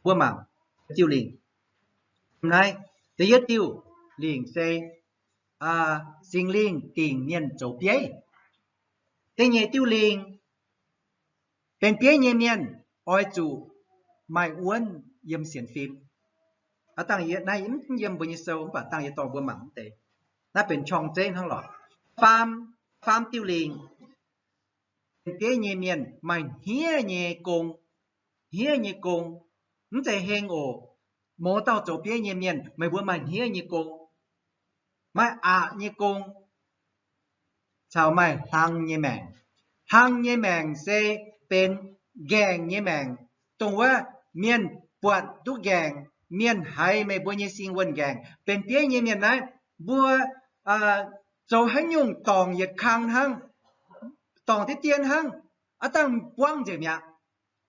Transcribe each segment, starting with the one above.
Mbuo mangc diuh lingc. Naaiv da'yietv diuh lingc se Singx Lingh dingc mienh zoux bieiv. Da'nyeic diuh lingc, benx bieiv nyei mienh oix zuqc maaih wuonv yiem sienx fim. Aa, dangh yie naaiv mv yiem mbuo nyei sou, mv baac dangh yie dorh mbuo mangc mv deix. Naaiv benx qorng zeiv hnangv lorqc. Faam, faam diuh lingc, benx bieiv nyei mienh maaih hniev nyei gong. Hniev nyei gong. Mv zeiz heng oc. Mouz dauh zoux bieiv nyei mienh, meih mbuo maaih hniev nyei gong, maaih aqc nyei gong, caux maaih hlang nyei maengc. Hlang nyei maengc se benx nqaengc nyei maengc, dongh wuov mienh buatc duqv nqaengc, mienh haiz meih mbuo nyei singx wuonh nqaengc. Benx bieiv nyei mienh naaiv, mbuo zoux haaix nyungc dorngc yietc kang hnangv, dorngc deix dien hnangv, aav dangh buangv nzengc mi'aqv.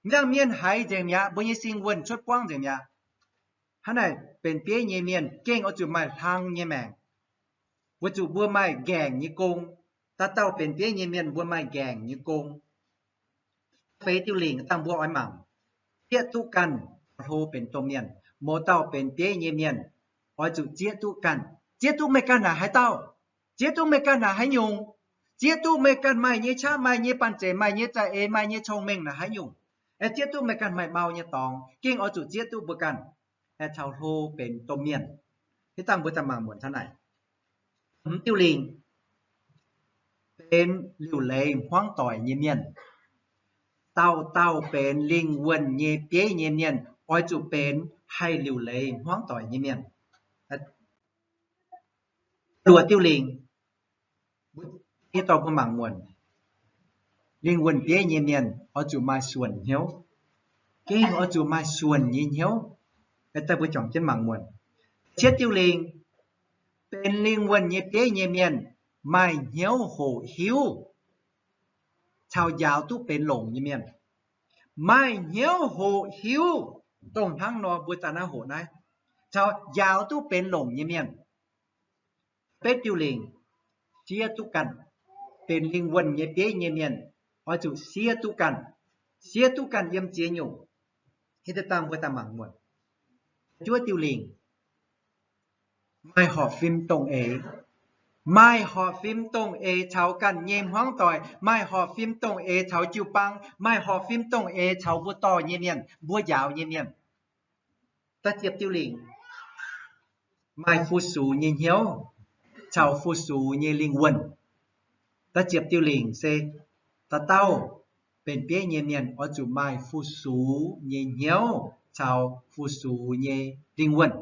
Aav dangh mienh haiz nzengc mi'aqv, mbuo nyei singx wuonh cuotv buangv nzengc mi'aqv. Hnangv naaic benx bieiv nyei mienh gengh oix zuqc maaih hlang nyei maengc, weic zuqc mbuo maaih nqaengc nyei gong. Dauh dauh benx bieiv nyei mienh mbuo maaih nqaengc nyei gong. Feix diuh lingc dangh mbuo oix mangc, zieqv duqv ganh, hlo benx domh mienh. Mouz dauh benx bieiv nyei mienh oix zuqc zieqv duqv ganh. Zieqv duqv meih ganh naaic haaix dauh? Zieqv duqv meih ganh naaic haaix nyungc? Zieqv duqv meih ganh maaih nyei qaqv, maaih nyei banh zeic, maaih nyei za'eix, maaih nyei cong-mengh naaic haaix nyungc? Aeqv, zieqv duqv meih ganh maaih mau nyei dorngx, gengh oix zuqc zieqv duqv mbuo ganh, aeqv, caux hlo benx domh mienh. Hitv dangh mbuo daaih mangc muonc hnangv naaic. Hmz diuh lingc, benx liuc leiz hmuangv doic nyei mienh. Dauh dauh benx lingh wuonh nyei bieiv nyei mienh oix zuqc benx haih liuc leiz hmuangv doic nyei mienh. Luoqc diuh lingc, yie dorh mbuo mangc muonc. Lingh wuonh bieiv nyei mienh oix zuqc maaih suonc hnyouv. Gengh oix zuqc maaih suonc nyei hnyouv. Daaih mbuo juangc jienv mangc muonc. Cietv diuh lingc, benx lingh wuonh nyei bieiv nyei mienh maaih hnyouv hoqc hiuv caux njaaux duqv benx longc nyei mienh. Maaih hnyouv hoqc hiuv, dongh hnangv nor mbuo daaih naaiv hoqc naaiv, caux njaaux duqv benx longc nyei mienh. Betv diuh lingc, siev duqv ganh. Benx lingh wuonh nyei bieiv nyei mienh oix zuqc siev duqv ganh. Siev duqv ganh yiem ziex nyungc. Hitv dangh mbuo daaih mangc muonc. Juov diuh lingc, maaih horpc fim dongh eix. Maaih horpc fim dongh eix caux ganh nyei hmuangv doic. Maaih horpc fim dongh eix caux jiu-baang. Maaih horpc fim dongh eix caux mbuo dorh nyei mienh, mbuo njaaux nyei mienh. Da'ziepc diuh lingc, maaih fu-sux nyei hnyouv caux fu-sux nyei lingh wuonh. Da'ziepc diuh lingc se dauh dauh benx bieiv nyei mienh oix zuqc maaih fu-sux nyei hnyouv caux fu-sux nyei lingh wuonh.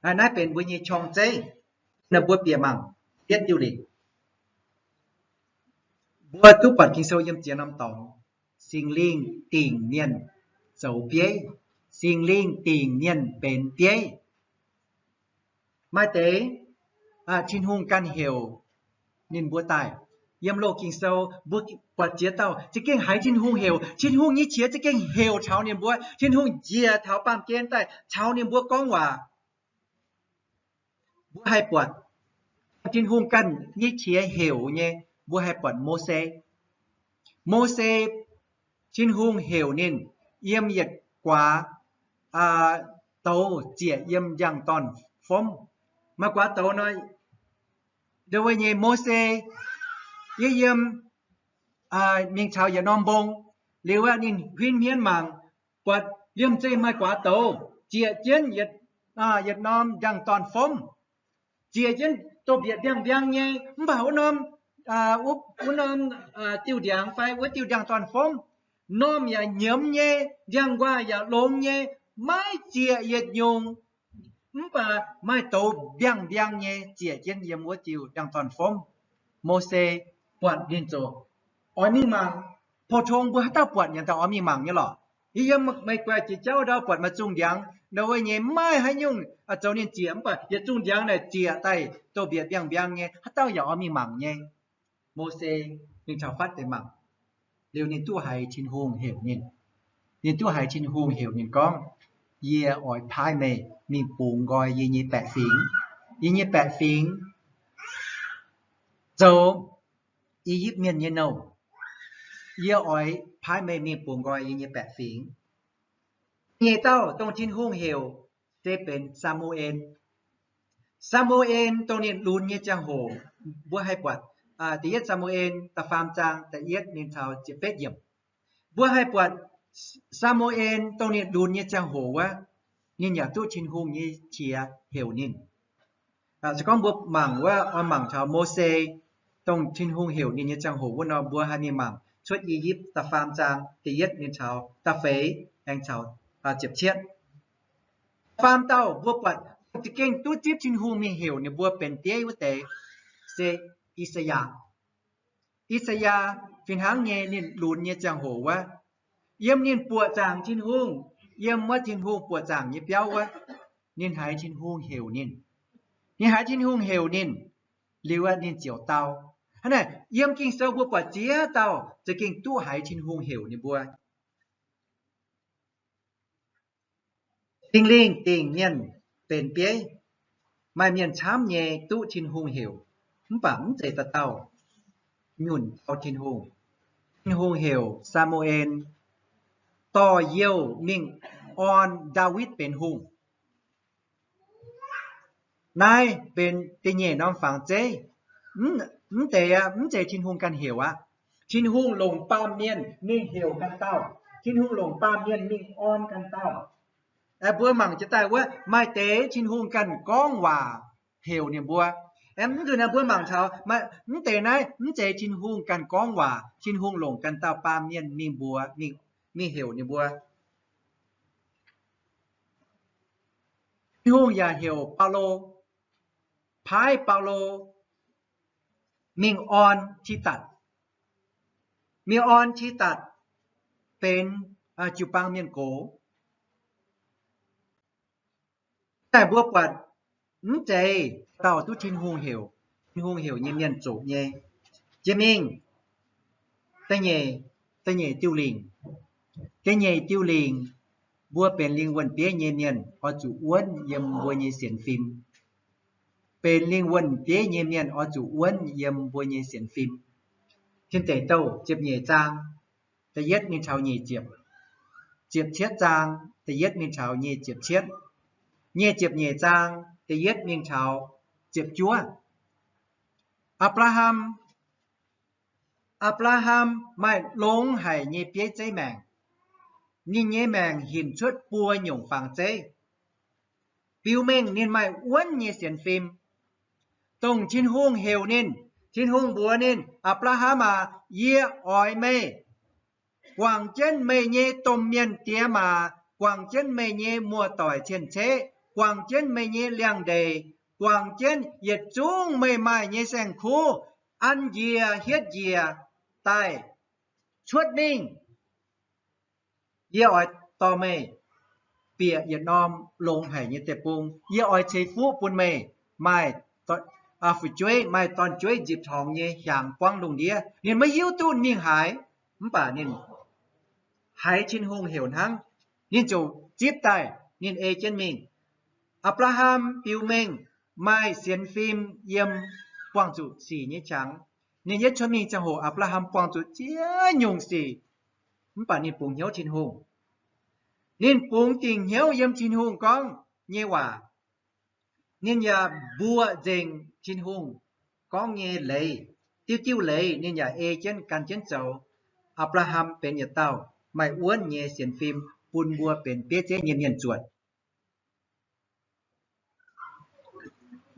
Naaiv benx mbuo nyei qorng zeiv. Naaiv mbuo bieqc mangc yietv diuh lingc. Mbuo duqv buatc Ging-Sou yiem ziex norm dorngx, Singx Lingh dingc mienh zoux bieiv. Singx Lingh dingc mienh benx bieiv. Maaih deix Tin-Hungh ganh heuc ninh mbuo daaih. Yiem loz Ging-Sou mbuo buatc ziex dauh za'gengh haiz Tin-Hungh heuc. Tin-Hungh nyei qiex za'gengh heuc taux ninh mbuo. Tin-Hungh njiec taux baamh gen daaih caux ninh mbuo gorngv waac. Mbuo haih buatc Tin-Hungh ganh nyei qiex heuc nyei, mbuo haih buatc Mose. Mose, Tin-Hungh heuc ninh yiem yietc guaax douz ziec yiem njang-dorn-fomv. Maaih guaax douz nor, ndau wuov nyei Mose yie yiem mingh caux yietc norm mbong. Liuz aqv, ninh huin hmien mangc, buatc liemh zeih maaih guaax douz ziec jienv yietc norm njang-dorn-fomv, ziec jienv doh-mbietc mbiangh mbiangh nyei. Mv baac wuov norm, wuov norm diuh ndiangx fai wuov diuh njang-dorn-fomv, normh yaac nyiemz nyei, ndiangx-nquaah yaac longx nyei, maiv ziec yietc nyungc. Mv baac maaih douz mbiangh mbiangh nyei ziec jienv yiem wuov diuh njang-dorn-fomv. Mose buatc ninh ziouc oix mingh mangc. Pou-tong mbuo haaix dauh buatc nyanc daaih oix mingh mangc nyei lorqc. Yie yiem Meiv Guoqv jiex jauv ndau buatc maaih zungh ndiangx ndau wuov nyei maiv maaih haaix nyungc zoux ninh ziec, mv baac yietc zungh ndiangx naaic ziec daaih doh-mbietc mbiangh mbiangh nyei, haaix dauh yaac oix mingh mangc nyei. Mose mingh taux fatv deix mangc. Liuz ninh duqv haiz Tin-Hungh heuc ninh. Ninh duqv haiz Tin-Hungh heuc ninh gorngv, Yie oix paaiv meih mingh bungx nqoi yie nyei baeqc fingx. Yie nyei baeqc fingx zoux I^yipv Mienh nyei nouh. Yie oix paaiv meih mingh bungx nqoi yie nyei baeqc fingx. Nyeic dauh dongh Tin-Hungh heuc se benx Saa^mu^en. Saa^mu^en dongh ninh lunx nyei ziangh hoc, mbuo haih buatc Da'yietv Saa^mu^en da'faam zaang da'yietv mingh taux ziepc betv yiemc. Mbuo haih buatc Saa^mu^en dongh ninh lunx nyei ziangh hoc wuov, ninh yaac duqv Tin-Hungh nyei qiex heuc ninh. Se gorngv mbuo mangc wuov, oix mangc taux Mose dongh Tin-Hungh heuc ninh nyei ziangh hoc wuov nor, mbuo haih mingh mangc Cuotv I^yipv da'faam zaang da'yietv mingh taux da'feix aengx caux ziepc cietv. Faam dauh mbuo buatc za'gengh duqv zipv Tin-Hungh mingh heuc ninh mbuo benx bieiv wuov deix se I^saa^yaa. I^saa^yaa fih hnangv nyei ninh lunx nyei ziangh hoc wuov, yiem ninh buoqc zaangc Tin-Hungh, yiem wuov Tin-Hungh buoqc zaangc nyei biauv wuov, ninh haiz Tin-Hungh heuc ninh. Ninh haiz Tin-Hungh heuc ninh, liuz ninh ziouc dau. Hnangv naaic, yiem Ging-Sou mbuo buatc ziex dauh za'gengh duqv haiz Tin-Hungh heuc ninh mbuo. Singx Lingh dingc mienh benx bieiv. Maaih mienh camv nyei duqv Tin-Hungh heuc, mv baac mv zeiz dauh dauh nyunc taux Tin-Hungh. Tin-Hungh heuc Saa^mu^en dorh youh mingh orn Ndaawitv benx hungh. Naaiv benx da'nyeic norm fangx zeiv. Mv deix aqv, mv zeiz Tin-Hungh ganh heuc aqv. Tin-Hungh longc baamh mienh mingh heuc ganh dauh. Tin-Hungh longc baamh mienh mingh orn ganh dauh. Mbuo mangc jiez daaih wuov, maaih deix Tin-Hungh ganh gorngv waac heuc ninh mbuo. Mv nzunc naaiv mbuo mangc taux mv deix naaiv mv zeiz Tin-Hungh ganh gorngv waac. Tin-Hungh longc ganh dauh baamh mienh mingh mbuox, mingh heuc ninh mbuo. Tin-Hungh yaac heuc Baulo, paaiv Baulo mingh orn Tidatc, mingh orn Tidatc benx jiu-baang mienh gox. Naaiv mbuo buatc mv zeiz dauh duqv Tin-Hungh heuc. Tin-Hungh heuc nyei mienh zoqc nyei. Jiex mingh da'nyeic, da'nyeic diuh lingc. Da'nyeic diuh lingc, mbuo benx lingh wuonh bieiv nyei mienh oix zuqc wuonv yiem mbuo nyei sienx fim. Benx lingh wuonh bieiv nyei mienh oix zuqc wuonv yiem mbuo nyei sienx fim. Tin Deic Douh ziepc nyeic zaang da'yietv mingh taux nyic ziepc, ziepc cietv zaang da'yietv mingh taux nyic ziepc cietv, nyic ziepc nyeic zaang da'yietv mingh taux ziepc juov. Apc^laa^ham, Apc^laa^ham maaih longx haic nyei bieiv zeiv maengc. Ninh nyei maengc hinc cuotv buo nyungc fangx zeiv. Biux mengh ninh maaih wuonv nyei sienx fim. Dongh Tin-Hungh heuc ninh, Tin-Hungh mbuox ninh, Apc^laa^ham aac, yie oix meih. Guangc jienv meih nyei domh mienh diex maac, guangc jienv meih nyei muoz-doic cien-ceqv, guangc jienv meih nyei liangx-ndeic, guangc jienv yietc zungv meih maaih nyei saeng-kuv, an njiec hietv njiec daaih cuotv mingh. Yie oix dorh meih bieqc yietc norm longx haic nyei deic-bung. Yie oix ceix fuqv bun meih maaih fu'jueiv, maaih dorn-jueiv nzipc torngx nyei hiaangx buangv lungh ndiev. Ninh maiv hiuv duqv ninh mingh haaix, mv baac ninh haiz Tin-Hungh heuc hnangv, ninh ziouc zipv daaih, ninh ei jienv mingh. Apc^laa^ham biux mengh maaih sienx fim yiem buangh zuqc sic nyei qangx. Ninh yietv cuotv mingh ziangh hoc, Apc^laa^ham buangh zuqc ziex nyungc sic, mv baac ninh bungx hnyouv Tin-Hungh. Ninh bungx dingc hnyouv yiem Tin-Hungh gorngv nyei waac. Ninh yaac mbuoqc nzengc Tin-Hungh gorngv nyei leiz. Diuh diuh leiz ninh yaac ei jienv gan jienv zoux. Apc^laa^ham benx yietc dauh maaih wuonv nyei sienx fim bun mbuo benx bieiv zeiv nyei mienh zuotc.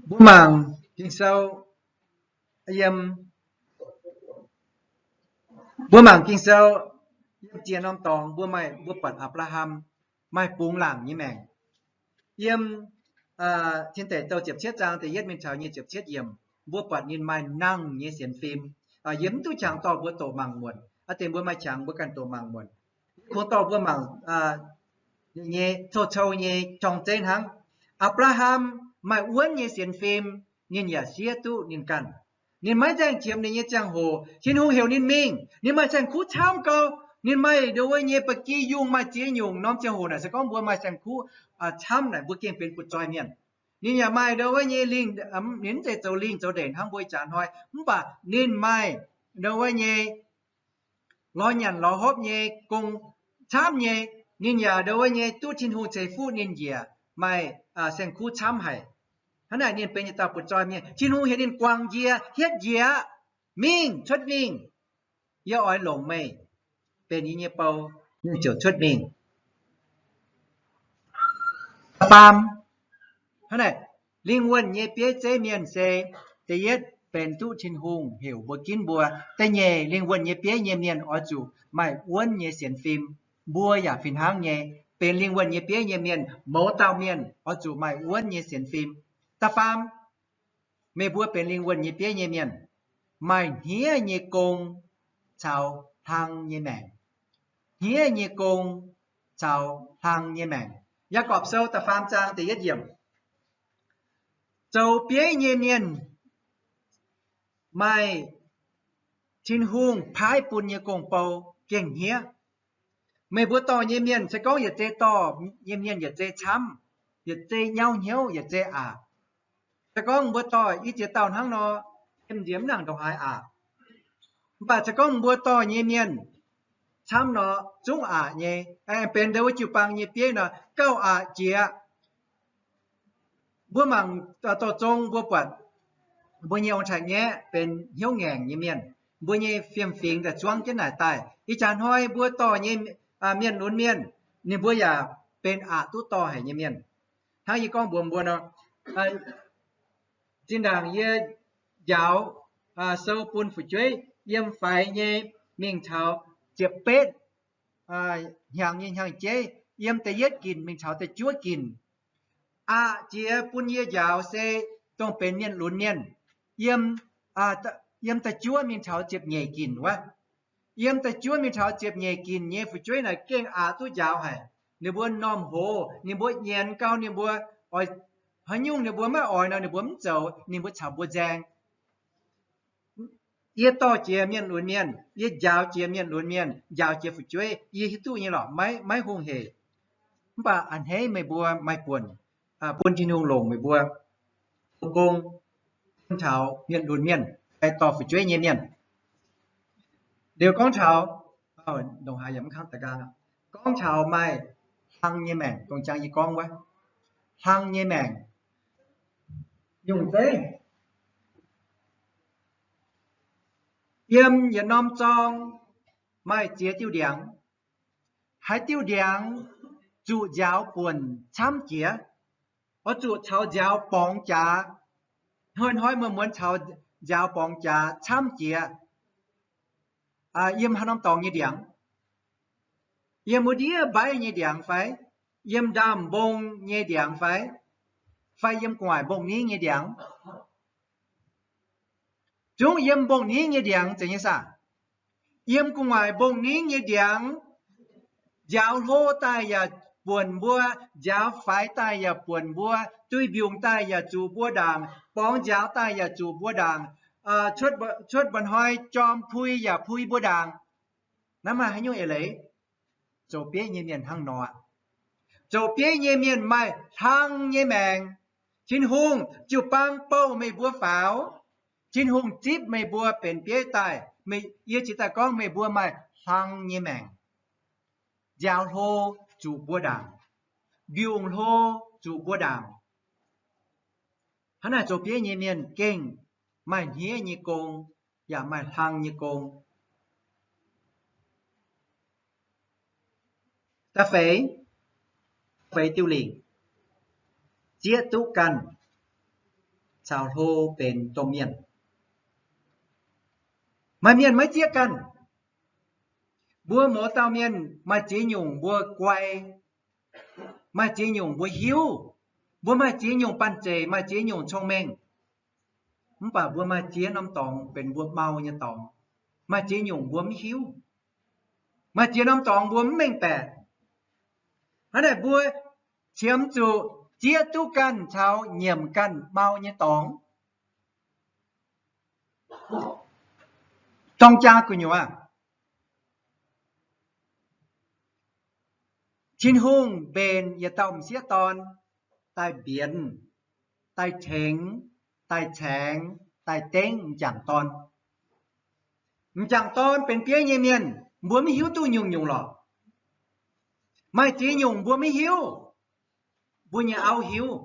Mbuo mangc Ging-Sou yiem, mbuo mangc Ging-Sou yiem ziex norm dorngx mbuo maaih, mbuo buatc Apc^laa^ham maaih bungx laangc nyei maengc. Yiem Tin Deic Douh ziepc cietv zaang da'yietv mingh taux nyic ziepc cietv yiemc, mbuo buatc ninh maaih nangh nyei sienx fim. Yie mv duqv qangx dorh mbuo doqc mangc muonc, aa deix mbuo maaih qangx mbuo ganh doqc mangc muonc. Kungx dorh mbuo mangc nyei cou-cou nyei jorng zeiv hnangv. Apc^laa^ham maaih wuonv nyei sienx fim, ninh yaac siev duqv ninh ganh. Ninh maiv nzaeng qiemx ninh nyei ziangh hoc, Tin-Hungh heuc ninh mingh, ninh maaih saeng-kuv camv gau. Ninh maaih ndo wuov nyei ba'gi yungh maaih ziex nyungc norm ziangh hoc naaic. Se gorngv mbuo maaih saeng-kuv camv naaic, mbuo gengh benx butv-zoih mienh. Ninh yaac maaih ndo wuov nyei lingh, ninh mv zeiz zoux lingh zoux ndeic hnangv mbuo ih jaax hnoi, mv baac ninh maaih ndo wuov nyei lorz nyanc lorz hopv nyei gong camv nyei. Ninh yaac ndo wuov nyei duqv Tin-Hungh ceix fuqv ninh njiec maaih saeng-kuv camv haic. Hnangv naaic ninh benx yietc dauh butv-zoih mienh. Tin-Hungh heuc ninh guangc njiec, hietv njiec, mingh, cuotv mingh. Yie oix longc meih benx yie nyei bou. Ninh ziouc cuotv mingh. Da'faam, hnangv naaic, lingh wuonh nyei bieiv zeiv mienh se, da'yietv benx duqv Tin-Hungh heuc mbuo ginv mbuo. Da'nyeic, lingh wuonh nyei bieiv nyei mienh oix zuqc maaih wuonv nyei sienx fim. Mbuo yaac fih hnangv nyei, benx lingh wuonh nyei bieiv nyei mienh, mouz dauh mienh oix zuqc maaih wuonv nyei sienx fim. Da'faam, meih mbuo benx lingh wuonh nyei bieiv nyei mienh, maaih hniev nyei gong caux hlang nyei maengc. Hniev nyei gong caux hlang nyei maengc. Yaagorpc Sou da'faam zaang da'yietv yiemc. Zoux bieiv nyei mienh maaih Tin-Hungh paaiv bun nyei gong-bou gengh hniev. Meih mbuo dorh nyei mienh, se gorngv yietc zei dorh nyei mienh yietc zei camv, yietc zei nyauv hnyouv, yietc zei aqc. Se gorngv mbuo dorh i ziex dauh hnangv nor, yiem nziex mv nangc ndongc haaix aqc. Mv baac se gorngv mbuo dorh nyei mienh camv nor, zungv aqc nyei. Aengx benx ndo wuov jiu-baang nyei bieiv nor, gauh aqc jiex. Mbuo mangc dorh zong mbuo buatc mbuo nyei ong-taaix-ngaeqv benx hnyouv ngaengc nyei mienh, mbuo nyei fiem-fingx daaih zuangv jienv naaic daaih. Ih jaax hnoi mbuo dorh nyei mienh lunx mienh, ninh mbuo yaac benx aqc duqv dorh haic nyei mienh. Hnangv yie gorngv mbuox mbuo nor, zinh ndaangc yie njaaux sou bun fu'jueiv yiem faix nyei mingh taux ziepc betv hnyangx nyei hnyangx-jeiv, yiem da'yietv ginc mingh taux da'juov ginc. Aqc jiex bun yie njaaux se dongh benx mienh lunx mienh, yiem, yiem da'juov mingh taux ziepc nyeic ginc wuov. Yiem da'juov mingh taux ziepc nyeic ginc nyei fu'jueiv naaic gengh aqc duqv njaaux haic. Ninh mbuo m'normh hoz, ninh mbuo nyienz gau, ninh mbuo oix haaix nyungc ninh mbuo maiv oix nor, ninh mbuo mv zoux, ninh mbuo caux mbuo nzaeng. Yie dorh jiex mienh lunx mienh, yie njaaux jiex mienh lunx mienh, njaaux jiex fu'jueiv, yie hiuv duqv nyei lorqc, maiv, maiv hungh heic. Mv baac a'hneiv meih mbuo maaih buonc bun Tin-Hungh longc meih mbuo zoux gong bun taux mienh lunx mienh fai dorh fu'jueiv nyei mienh. Liuz gorngv taux, ndongc haaix yaac mv kangv da'nqaang, gorngv taux maaih hlang nyei maengc, dongh jangx yie gorngv wuov, hlang nyei maengc. Nyungc zeiv, yiem yietc norm zorng maaih ziex diuh ndiangx. Haaix diuh ndiangx zuqc nziaaux buonc camv jiex, oix zuqc caux nziaaux borngz jaax, hnoi-hnoi muonz-muonz caux nziaaux borngz jaax camv jiex, yiem haaix norm dorngx nyei ndiangx? Yiem wuov ndiev mbaiv nyei ndiangx fai? Yiem ndaamv-mbong nyei ndiangx fai? Fai yiem gu'nguaaic mbong-ningv nyei ndiangx? Zungv yiem mbong-ningv nyei ndiangx zeiz nyei saah? Yiem gu'nguaaic mbong-ningv nyei ndiangx, nziaaux hlo daaih yaac buonc mbuo, nziaaux faix daaih yaac buonc mbuo, duih mbiungc daaih yaac zuqc mbuo ndaangc, borngz nziaaux daaih yaac zuqc mbuo ndaangc, cuotv mba'hnoi jorm pui yaac pui mbuo ndaangc. Naaiv maaih haaix nyungc eix leiz? Zoux bieiv nyei mienh hnangv nor aqv. Zoux bieiv nyei mienh maaih hlang nyei maengc. Tin-Hungh jiu-baang bouh meih mbuo faaux. Tin-Hungh zipv meih mbuo benx bieiv daaih, yie cingx daaih gorngv meih mbuo maaih hlang nyei maengc. Nziaaux hlo zuqc mbuo ndaangc, mbiungc hlo zuqc mbuo ndaangc. Hnangv naaic zoux bieiv nyei mienh gengh maaih hniev nyei gong, yaac maaih hlang nyei gong. Da'feix, da'feix diuh lingc, zieqv duqv ganh caux hlo benx domh mienh. Maaih mienh maiv zieqv ganh. Mbuo mouz dauh mienh maaih ziex nyungc mbuo guai, maaih ziex nyungc mbuo hiuv, mbuo maaih ziex nyungc banh zeic, maaih ziex nyungc cong-mengh. Mv baac mbuo maaih ziex norm dorngx benx mbuo mau nyei dorngx. Maaih ziex nyungc mbuo mv hiuv. Maaih ziex norm dorngx mbuo mv mengh baeqc. Hnangv naaic mbuo qiemx zuqc zieqv duqv ganh caux nyiemc ganh mau nyei dorngx. Dorng jaa gu'nyuoz aah, Tin-Hungh mbenc yietc dauh m'sieqv dorn daaih mbienx, daaih tengx, daaih caengx, daaih dengv m'jangc dorn. M'jangc dorn benx bieiv nyei mienh, mbuo mv hiuv duqv nyungc-nyungc lorqc. Maaih ziex nyungc mbuo maiv hiuv, mbuo nyei auv hiuv.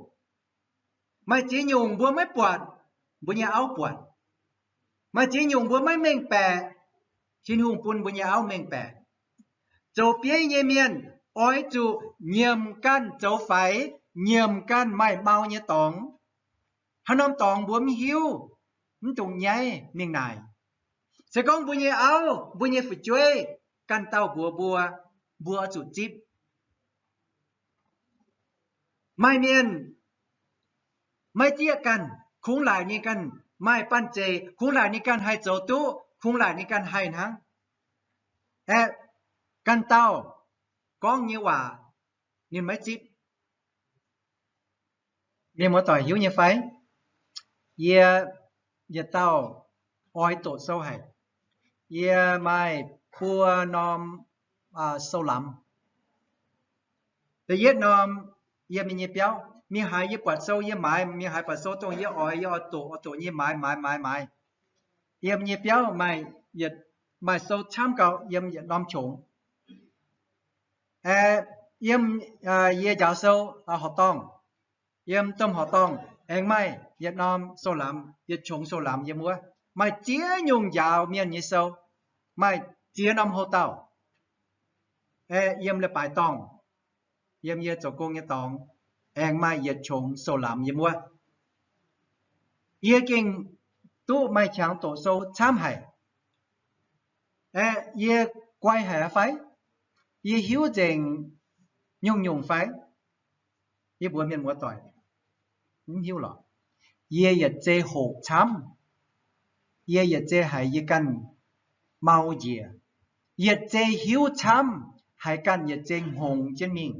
Maaih ziex nyungc mbuo maiv buatc, mbuo nyei auv buatc. Maaih ziex nyungc mbuo maiv mengh baeqc, Tin-Hungh bun mbuo nyei auv mengh baeqc. Zoux bieiv nyei mienh oix zuqc nyiemc ganh zoux faix, nyiemc ganh maaih mau nyei dorngx. Haaix norm dorngx mbuo mv hiuv, mv dungx nyaiv mingh naaic. Se gorngv mbuo nyei auv, mbuo nyei fu'jueiv ganh dauh mbuox mbuo, mbuo oix zuqc zipv. Maaih mienh maiv zieqv ganh, kungx laaic ninh ganh maaih banh zeic, kungx laaic ninh ganh haih zoux duqv, kungx laaic ninh ganh haih hnangv. Aeqv, ganh dauh gorngv nyei waac ninh maiv zipv. Mienh muoz-doic hiuv nyei fai? Yie, yietc dauh oix doqc sou haic. Yie maaih buo norm sou lamz. Da'yietv norm, yiem yie nyei biauv. Mingh haaix yie buatc sou yie maaiz, mingh haaix buatc sou dongh yie oix, yie oix doqc, oix doqc nyei maaiz maaiz maaiz maaiz. Yiem yie nyei biauv maaih, maaih sou camv gau yiem yietc norm qongx. Yiem, yie njaaux sou horqc dorngh, yiem domh horqc dorngh aengx maaih yietc norm sou lamz, yietc qongx sou lamz yiem wuov. Maaih ziex nyungc njaaux mienh nyei sou, maaih ziex norm houv dauh. Yiem leiz-baaix dorngh, yiem yie zoux gong nyei dorngx, aengx maaih yietc qongx sou lamz yiem wuov. Yie gengh duqv maaih qangx doqc sou camv haic. Aeqv, yie guai haic fai? Yie hiuv nzengc nyungc-nyungc fai? Yie mbuox mienh muoz-doic, mv hiuv lorqc. Yie yietc zei hoqc camv. Yie yietc zei haiz yie ganh mau njiec. Yietc zei hiuv camv, haiz ganh yietc zei hngongx jienv mingh.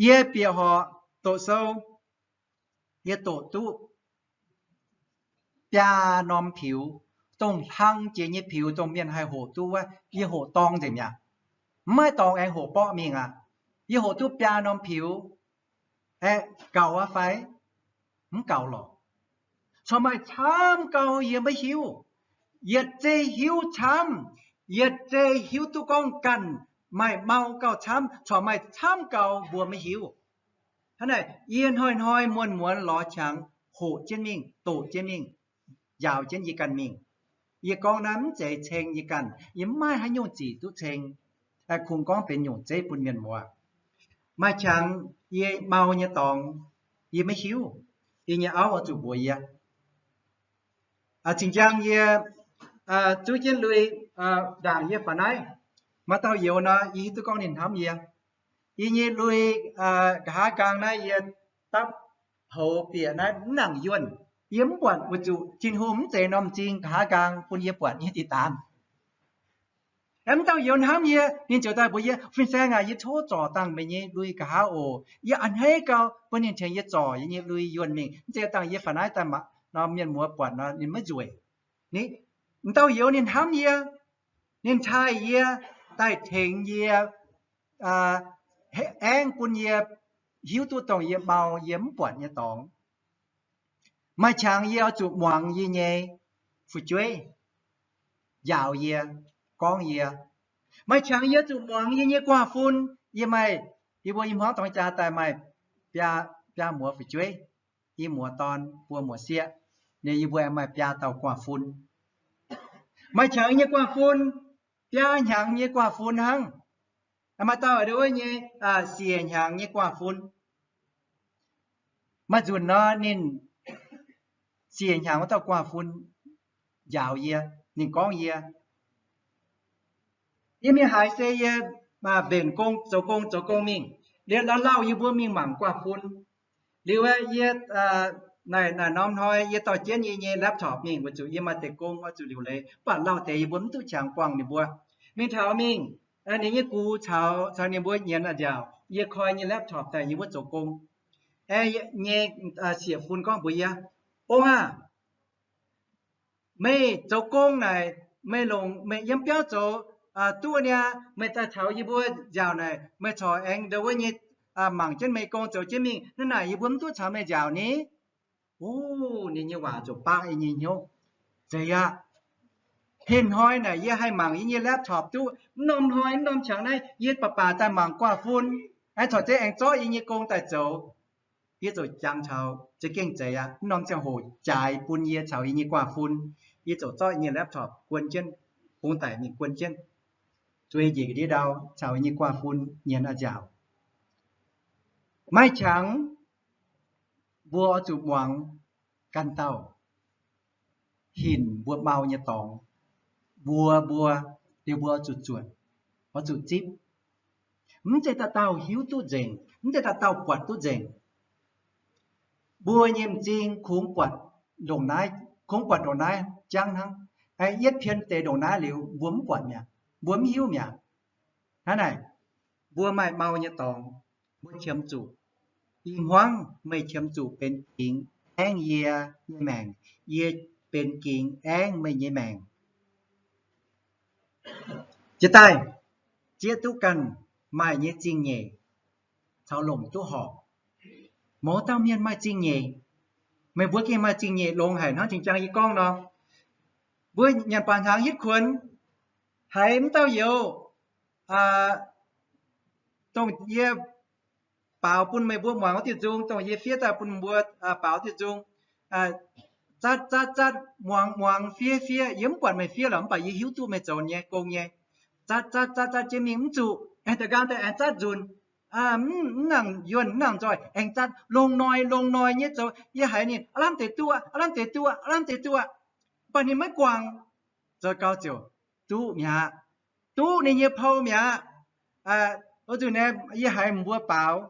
Yie bieqc horqc doqc sou, yie doqc duqv biaa norm piux, dongh hlang jiex nyei piux, dongh mienh haih hoqc duqv wuov, yie hoqc dorng nzengc mi'aqv. Mv maaih dorngx aengx hoqc borqv mingh aqv. Yie hoqc duqv biaa norm piux. Aeqv, gaux aqv fai? Mv gaux lorqc. Corc maaih camv gau yie maiv hiuv. Yietc zei hiuv camv, yietc zei hiuv duqv gorngv ganh maaih mau gauh camv, corc maaih camv gau mbuo maiv hiuv. Hnangv naaic, yie hnoi-hnoi muonz-muonz lorz qangx hoqc jienv mingh, doqc jienv mingh, njaaux jienv yie ganh mingh. Yie gorngv naaiv mv zeiz ceng yie ganh, yie mv maaih haaix nyungc zic duqv ceng. Kungx gorngv benx nyungc zeiv bun mienh muoz. Maaih qangx yie mau nyei dorngx, yie maiv hiuv. Yie nyei auv oix zuqc mbuox yie. Cingx jaang yie zuov jienv lui ndaangc yie faaux naaiv. Maaih dauh youz nor, yie hiuv duqv gorngv ninh hnamv yie. Yie nyei lui nqa'haav nqaang naaiv yie dapv hoz bieqc naaiv mv nangc yuonh. Yie mv buatc weic zuqc Tin-Hungh mv zeiz norm m'zing nqa'haav nqaang bun yie buatc nyei diqc daanz. Aeqv, mv dauh youz hnamv yie, ninh ziouc daaih mbuox yie, Fin-saeng aac, yie tov zorc dangh meih nyei lui nqa'haav oc. Yie a'hneiv gau bun ninh tengx yie zorc yie nyei lui yuonh mingh. Mv zeiz dangh yie faaux naaiv daaih nor, mienh muoz buatc nor ninh maiv nzueic. Ni, m'dauh youz ninh hnamv yie, ninh taaih yie daaih tengx yie, aengv bun yie hiuv duqv dongh yie mau yie mv buatc nyei dorngx. Maaih qangx yie oix zuqc muangx yie nyei fu'jueiv njaaux yie, gorngv yie. Maaih qangx yie zuqc muangx yie nyei guaav fun. Yie maaih, yie mbuo i hmuangv dorng jaa daaih maaih biaa, biaa muoz fu'jueiv, i muoz dorn buo muoz sieqv. Ninh yie mbuo aengx maaih biaa dauh guaav fun. Maaih qangx nyei guaav fun, biaa hnyangx nyei guaav fun hnangv. Maaih dauh ndo wuov nyei siec hnyangx nyei guaav fun. Maaih nzunc nor ninh siec hnyangx wuov dauh guaav fun njaaux yie, ninh gorngv yie, yie mingh haaix se yie mbenc gong zoux gong zoux gong mingh, liuz lauh lauh yie mbuo mingh mangc guaav fun. Liuz yie naaic, naaic norm hnoi yie dorh jienv yie nyei laptop mingh weic zuqc yie maaih deix gong oix zuqc liuc leiz, mv baac lauh deix yie mbuo mv duqv qangx buangh ninh mbuo. Mingh taux mingh, ninh nyei gux caux, caux ninh mbuo nyienz a'nziaauc, yie koi nyei laptop daaih yie wuov zoux gong. Aeqv, nyei siec fun gorngv mbuox yie, Ong aah, meih zoux gong naaic, meih longc meih yiem biauv zoux duqv niaa, meih daaih taux yie mbuo nziaauc naaic, meih corc aengx ndo wuov nyei mangc jienv meih gong zoux jienv mingh. Hnangv naaic yie mbuo mv duqv caux meih nziaauc ni. Ov, ninh nyei waac ziouc baqv yie nyei hnyouv. Zeiz aqv. Hinh hnoi naaic yie haih mangc yie nyei laptop duqv. Mv norm hnoi, mv norm qangx naaiv yie baac baac daaih mangc guaav fun, aengx corc zeiz aengx zorqv yie nyei gong daaih zoux. Yie ziouc jangx taux za'gengh zeiz aqv. Mv norm ziangh hoc jaaix bun yie caux yie nyei guaav fun. Yie ziouc zorqv yie nyei laptop guon jienv, bungx daic mingh guon jienv, zueiz njiec ga'ndiev ndau caux yie nyei guaav fun nyienz a'nziaauc. Maaih qangx mbuo oix zuqc muangx ganh dauh hinc mbuo mau nyei dorngx. Mbuo, mbuo, liuz mbuo oix zuqc zuotc, oix zuqc zipv. Mv zeiz dauh dauh hiuv duqv nzengc, mv zeiz dauh dauh buatc duqv nzengc. Mbuo nyei m'zing kungx buatc ndongc naaiv, kungx buatc ndongc naaiv jangv hnangv. Yietv pien deix ndongc naaiv liuz mbuo mv buatc mi'aqv, mbuo mv hiuv mi'aqv. Hnangv naaic, mbuo maaih mau nyei dorngx, mbuo qiemx zuqc. Ih hmuangv meih qiemx zuqc benx gingx aengv yie nyei maengc, yie benx gingx aengv meih nyei maengc. Jiex daaih, zieqv duqv ganh maaih nyei zingh nyeic caux longc duqv horpc. Mouz dauh mienh maaih zingh nyeic, meih mbuo gengh maaih zingh nyeic longx haic hnangv. Zinh ziangx yie gorngv nor, mbuo nyanc baac hnaangx hitv kuonx, haiz mv dauh youz dongh yie baaux bun meih mbuo muangx wuov diuh nzung, dongh yie fiev daaih bun mbuo baaux diuh nzung, zatv zatv zatv, muangx muangx, fiev fiev. Yie mv buatc meih fiev lorqc, mv baac yie hiuv duqv meih zoux nyei gong nyei. Zatv zatv zatv zatv jienv mingh mv zuqc, aengx da'nqaang daaih aengx zatv nzunc. Mv nangc yuonh, mv nangc nzoih, aengx zatv longx hnoi longx hnoi nyei zoux. Yie haiz ninh aav lamh deix duqv, aav lamh deix duqv, aav lamh deix duqv, mv baac ninh maiv guangc. Zoux gau ziouc duqv mi'aqv. Duqv ninh nyei pou mi'aqv. Oix zuqc naaiv yie haiz mbuo baaux,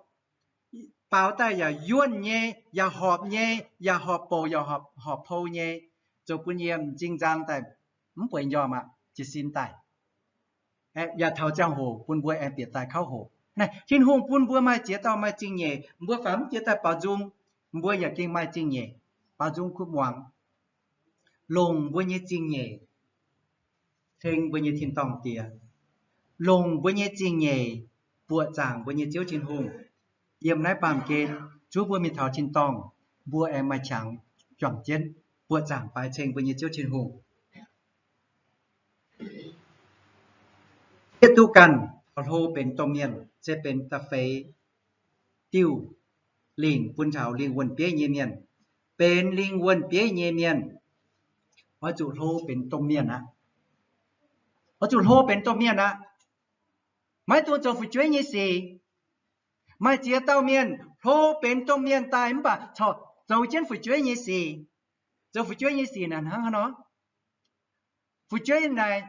baaux daaih yaac yuonh nyei, yaac horpc nyei, yaac horpc bouc, yaac horpc, horpc pou nyei, zoux bun yie m'zing nzang daaih mv bueix njormh aqv, jiez sin daaih. Yaac taux ziangh hoc bun mbuo aengx bieqc daaih kauv hoqc. Naaiv Tin-Hungh bun mbuo maaih ziex dauh maaih zingh nyeic, mbuo fai mv ziex daaih baaux nzung, mbuo yaac gengh maaih zingh nyeic, baaux nzung kuv muangx. Longc mbuo nyei zingh nyeic ceng mbuo nyei tin-dorngh Diex. Longc mbuo nyei zingh nyeic buoqc zaangc mbuo nyei Ziouv Tin-Hungh. Yiem naaiv baamh gen zuov mbuo mingh taux tin-dorngh, mbuo aengx maaih qangx juangc jienv buoqc zaangc fai ceng mbuo nyei Ziouv Tin-Hungh. Zieqv duqv ganh taux hlo benx domh mienh se benx da'feix diuh lingc bun taux lingh wuonh bieiv nyei mienh. Benx lingh wuonh bieiv nyei mienh, oix zuqc hlo benx domh mienh aqv. Oix zuqc hlo benx domh mienh aqv. Maiv dungx zoux fu'jueiv nyei sic. Maaih ziex dauh mienh hlo benx domh mienh daaih mv baac corc zoux jienv fu'jueiv nyei sic. Zoux fu'jueiv nyei sic naaic hnangv haaix nor? Fu'jueiv naaic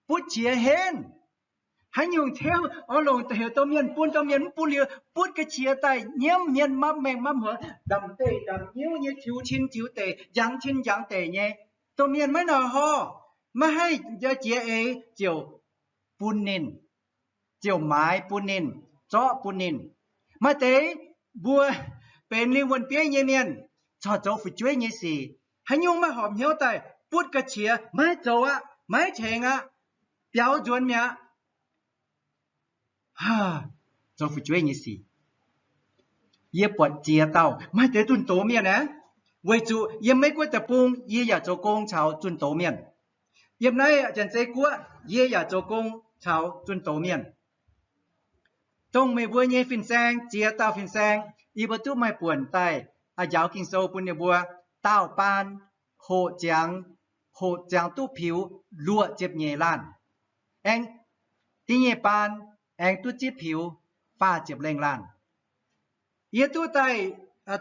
butv qiex henv. Haaix nyungc teuv oix longc heuc domh mienh bun, domh mienh mv bun liuz, butv ga'qiex daaih nyiemv hmien mapv mengh mapv hmuangx, ndamc deic ndamc nyiuv nyei, tiux cin tiux deic, njangx cin njangx deic nyei. Domh mienh maiv noic horh, maiv haih jiex eix ziouc bun ninh, ziouc maaiz bun ninh, zorqv bun ninh. Maaih deix mbuo benx lingh wuonh bieiv nyei mienh, corc zoux fu'jueiv nyei sic. Haaix nyungc maiv horpc hnyouv daaih, butv ga'qiex maiv zoux aqv, maiv tengx aqv, biaux nzuonx mi'aqv. Zoux fu'jueiv nyei sic. Yie buatc ziex dauh maaih deix zunh doz mienh aqv. Weic zuqc yiem Meiv Guoqv deic-bung yie yaac zoux gong caux zunh doz mienh. Yiem naaiv Janx-Zei Guoqv yie yaac zoux gong caux zunh doz mienh. Dongh meih mbuo nyei fin-saeng, ziex dauh fin-saeng, yie mbuo duqv maaih buonc daaih njaaux Ging-Sou bun ninh mbuo. Dauh baan hoqc ziangx, hoqc ziangx duqv piux luoqc ziepc nyeic laanh. Aengx da'nyeic baan aengx duqv zipv piux faah ziepc lengh laanh. Yie duqv daaih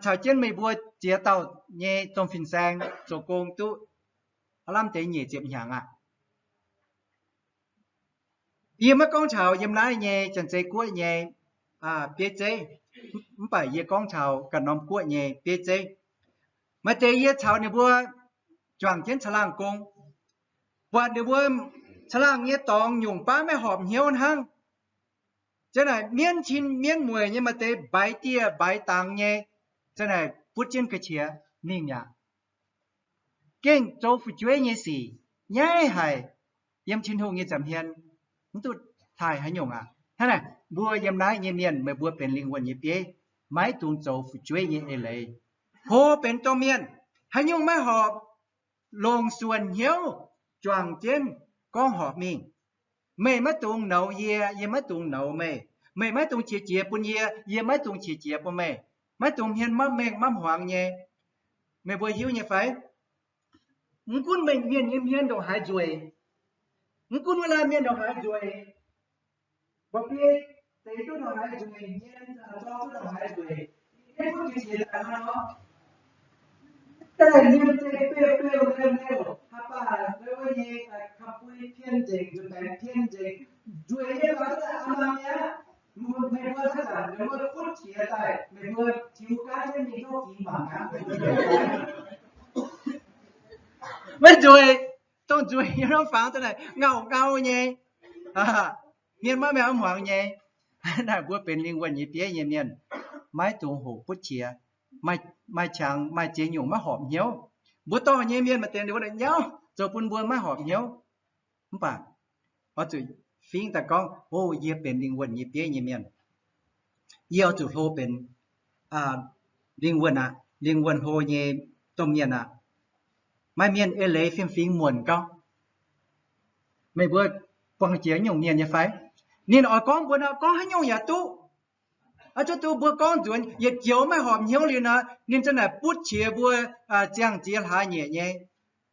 caux jienv meih mbuo ziex dauh nyei domh fin-saeng zoux gong duqv aav lamh deix nyic ziepc hnyangx aqv. Yie maiv gorngv taux yiem naaiv nyei Janx-Zei Guoqv nyei bieiv zeiv, mv baac yie gorngv taux ganh norm guoqv nyei bieiv zeiv. Maaih deix yie caux ninh mbuo juangc jienv caangh laangh gong, buatc ninh mbuo caangh laangh nyei dorngx nyungc baav maiv horpc hnyouv hnangv. Zanc naaic mienv cin mienv mueic nyei, maaih deix mbaix dieh mbaix dangx nyei, zanc naaic butv jienv ga'qiex mingh mi'aqv. Gengh zoux fu'jueiv nyei sic nyaiv haic. Yiem Tin-Hungh nyei nza'hmien mv duqv taaih haaix nyungc aqv. Hnangv naaic, mbuo yiem naaiv nyei mienh, meih mbuo benx lingh wuonh nyei bieiv, maiv dungx zoux fu'jueiv nyei eix leiz. Hlo benx domh mienh, haaix nyungc maiv horpc, longc suonc hnyouv, juangc jienv gorngv horpc mingh. Meih maiv dungx nouz yie, yie maiv dungx nouz meih. Meih maiv dungx qiex jiez bun yie, yie maiv dungx qiex jiez bun meih. Maiv dungx hmien mapv mengh mapv hmuangx nyei. Meih mbuo hiuv nyei fai? Mv gunv meih mienh nyei hmien ndongc haaix nzueic, mv gunv wuov laanh mienh ndongc haaix nzueic, mba'biei deix duqv ndongc haaix nzueic, hmien zorng duqv ndongc haaix nzueic, mv gunv jiex daaih nor, daaih liemh zeih beu beu liemh liouh, haaix baac wuov nyei, kamx bui pien nzengc, nzuih baengx pien nzengc, nzueic nyei lorz daaih aav lamh mi'aqv. Meih mbuo daaih zanc meih mbuo butv qiex daaih, meih mbuo tiux gaanv jienv mingh tov fingx mangc gaax. Maiv nzueic, dongh nzueic nyei norm fangx daaih naaic ngauh ngau nyei, hmien maiv mengh maiv hmuangx nyei. Naaic mbuo benx lingh wuonh nyei bieiv nyei mienh, maiv dungx hoqc butv qiex, maaih qangx maaih ziex nyungc maiv horpc hnyouv. Mbuo dorh nyei mienh maaih deix ninh mbuo nyauv zoux bun mbuo maiv horpc hnyouv. Mv baac oix zuqc fingx daaih gorngv, o, yie benx lingh wuonh nyei bieiv nyei mienh. Yie oix zuqc hlo benx lingh wuonh aqv, lingh wuonh hlo nyei domh mienh aqv. Maaih mienh eix leiz fiem-fingx muonc gauh. Meih mbuo buangh jiex nyungc mienh nyei fai? Ninh oix gorngv mbuo nor, gorngv haaix nyungc yaac duqv. Aa, cuotv duqv mbuo gorngv nzuonx yietc joux maiv horpc hnyouv liuz nor, ninh za'naaic butv qiex mbuo ziangh ziex hlaax nyeic nyei.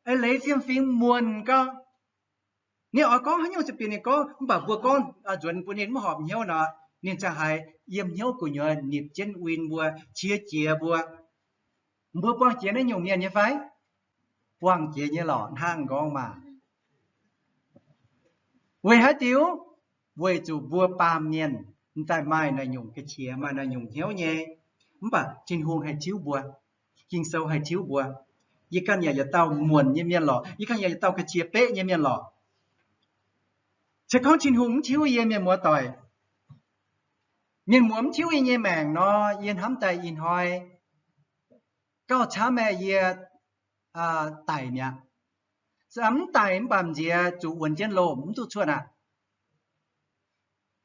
Eix leiz fiem-fingx muonc gauh. Ninh oix gorngv haaix nyungc ziouc bieqc ninh gorngv, mv baac mbuo gorngv nzuonx bun ninh maiv horpc hnyouv nor, ninh ziangh haiz yiem hnyouv gu'nyuoz nipc jienv win mbuo, qiex jiez mbuo. Mbuo buangh jiex naaiv nyungc mienh nyei fai? Buangh jiex nyei lorqc, hnangv nqorngv maah. Weic haaix diuc? Weic zuqc mbuo baamh mienh m'daaih maaih naaiv nyungc ga'qiex, maaih naaiv nyungc hnyouv nyei. Mv baac Tin-Hungh haih tiuv mbuo. Ging-Sou haih tiuv mbuo. Yie ganh yaac yietc dauh muonc nyei mienh lorqc. Yie ganh yaac yietc dauh ga'qiex beqv nyei mienh lorqc. Se gorngv Tin-Hungh mv tiuv yie, mienh muoz-doic, mienh muoz mv tiuv yie nyei maengc nor, yie hnamv daaih ih hnoi gauh camv aeqv, yie daic mi'aqv. Mv daic mv baac nziex zuqc wuonx jienv loh, mv duqv cuotv aqv.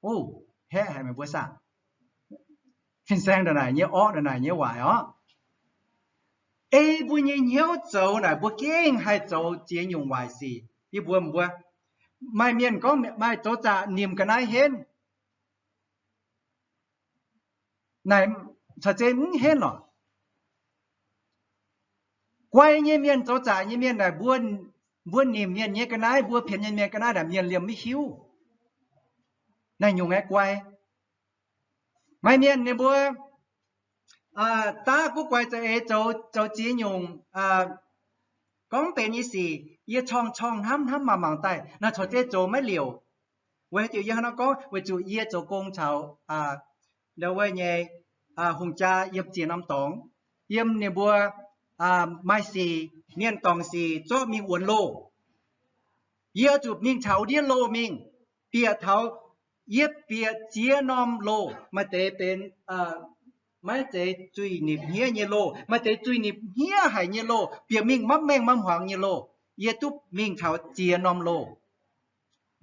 O, haeqv haic meih mbuo saah? Fin-saeng ndongc naaic nyei orqv, ndongc naaic nyei waaic orqv. Ei mbuo nyei hnyouv zoux naaic, mbuo gengh haih zoux ziex nyungc waaic sic. Yie mbuox mbuo, maaih mienh gorngv maaih zoux zaqc nimc ga'naaiv henv. Naaic caux zeiz mv henv lorqc. Guai nyei mienh, zoux zaqc nyei mienh naaic, mbuo nimc mienh nyei ga'naaiv, mbuo pienx mienh nyei ga'naaiv naaic, mienh liemh maiv hiuv. Naaiv nyungc aeqv guai. Maaih mienh ninh mbuo daav guv guaix za'eix zoux ziex nyungc gorngv benx nyei sic, yie corng-corng hnamv hnamv mangc mangc daaih, naaic corc zeiz zoux maiv liouc. Weic haaix diuc yie hnangv nor gorngv? Weic zuqc yie zoux gong caux wuov nyei hungh jaa yiem ziex norm dorngx, yiem ninh mbuo maaih sic, mienh dorngc sic zorqv mingh wuonx loh. Yie oix zuqc mingh taux ndiev loh mingh, bieqc taux, yie bieqc ziex norm loh, maaih deix benx maiv zeiz zuiz-nipc hniev nyei loh, maaih deix zuiz-nipc hniev haic nyei loh, bieqc mingh mapv mengh mapv hmuangx nyei loh. Yie duqv mingh taux ziex norm loh,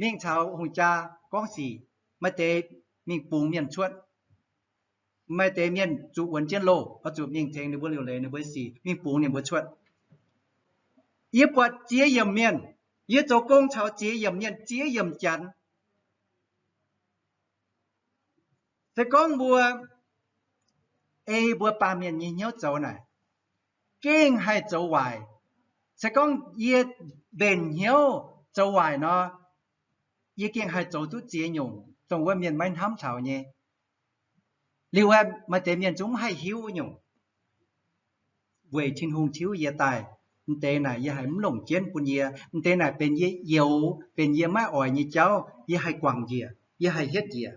mingh caux hungh jaa gorngv sic, maaih deix mingh bungx mienh cuotv. Maaih deix mienh zuqc wuonx jienv loh, oix zuqc mingh tengx ninh mbuo liuc leiz ninh mbuo sic, mingh bungx ninh mbuo cuotv. Yie buatc ziex yiemc mienh, yie zoux gong caux ziex yiemc mienh, ziex yiemc janx. Se gorngv mbuo ei mbuo baamh mienh nyei hnyouv zoux naaic, gengh haih zoux waaic. Se gorngv yie mbenc hnyouv zoux waaic nor, yie gengh haih zoux duqv ziex nyungc dongh wuov mienh maiv hnamv taux nyei. Liuz aeqv, maaih deix mienh zungv mv haih hiuv wuov nyungc. Weic Tin-Hungh tiuv yie daaih, m'deix naaic yie haiz mv longc jienv bun yie. M'deix naaic benx yie youx, benx yie maiv oix nyei jauv, yie haih guangc njiec, yie haih hietv njiec.